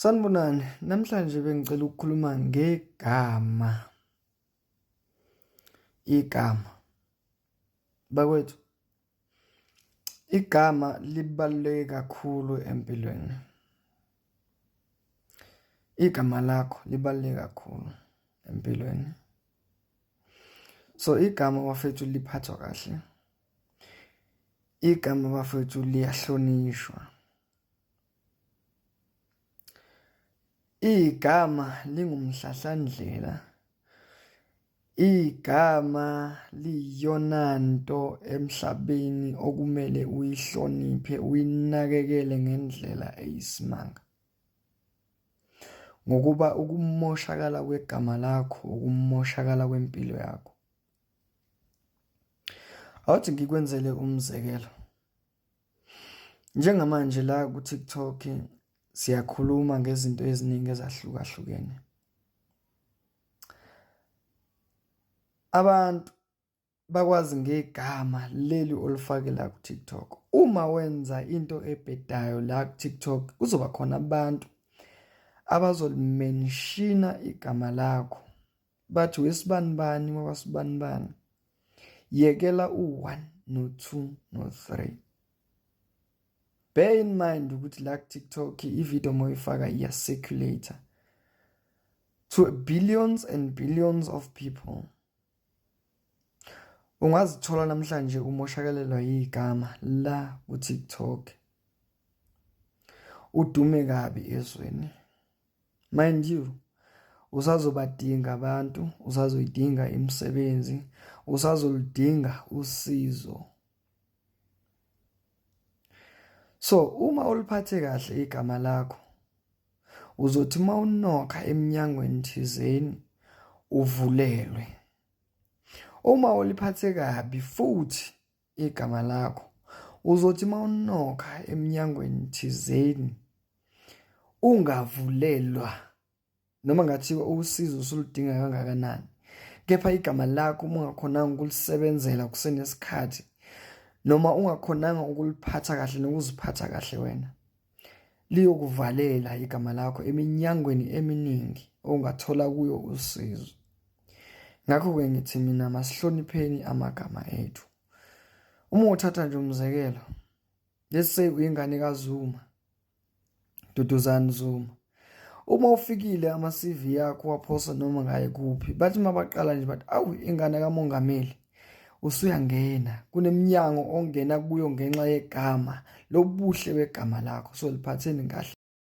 Sanibonani, namhlanje bengicela ukukhuluma ngegama. Igama. Bakwethu, igama libaluleke kakhulu empilweni. Igama lakho libaluleke kakhulu empilweni. So igama bafethu liphathwa kahle. Igama bafethu liyahlonishwa. Igama lingumhlahlandlela. Igama liyiyonanto emhlabeni okumele uyihloniphe, uyinakekele ngendlela eyisimanga. Ngokuba ukumoshakala kwegama lakho ukumoshakala kwempilo yakho. Awuthi ngikwenzele umzekelo. Njengamanje la ku-TikTok siyakhuluma ngezinto eziningi ezahlukahlukene. Abantu bakwazi ngegama leli olifake la ku-TikTok. Uma wenza into ebhedayo la ku-TikTok kuzoba khona abantu abazolimenshina igama lakho bathi wesibanibani wakwasibanibani yekela u-1 no-2 no-3. Bear in mind ukuthi la ku-TikTok i-video uma uyifaka iya-circulate to billions and billions of people. Ungazithola namhlanje umoshakalelwa yigama la ku-TikTok. Udume kabi ezweni. Mind you, usazobadinga abantu, usazoyidinga imisebenzi, usazoludinga usizo. So uma uliphathe kahle igama lakho uzothi uma unokha eminyangweni thizeni uvulelwe. Uma uliphathe kabi futhi igama lakho uzothi uma unokha eminyangweni thizeni ungavulelwa noma ngathiwa usizo usuludinga kangakanani kepha igama lakho uma ungakhonanga ukulisebenzela kusenesikhathi noma ungakhonanga ukuliphatha kahle nokuziphatha kahle wena liyokuvalela igama lakho eminyangweni eminingi ongathola kuyo usizo. Ngakho-ke ngithi mina masihlonipheni amagama ethu. Uma uthatha nje umzekelo, let's say uyingane kaZuma, Duduzani Zuma. Uma ufikile ama-CV yakho waphosa noma ngaye kuphi, bathi uma baqala nje bathi awu ingane kamongameli usuyangena kuneminyango ongena kuyo ngenxa yegama lobuhle begama lakho so liphatheni kahle.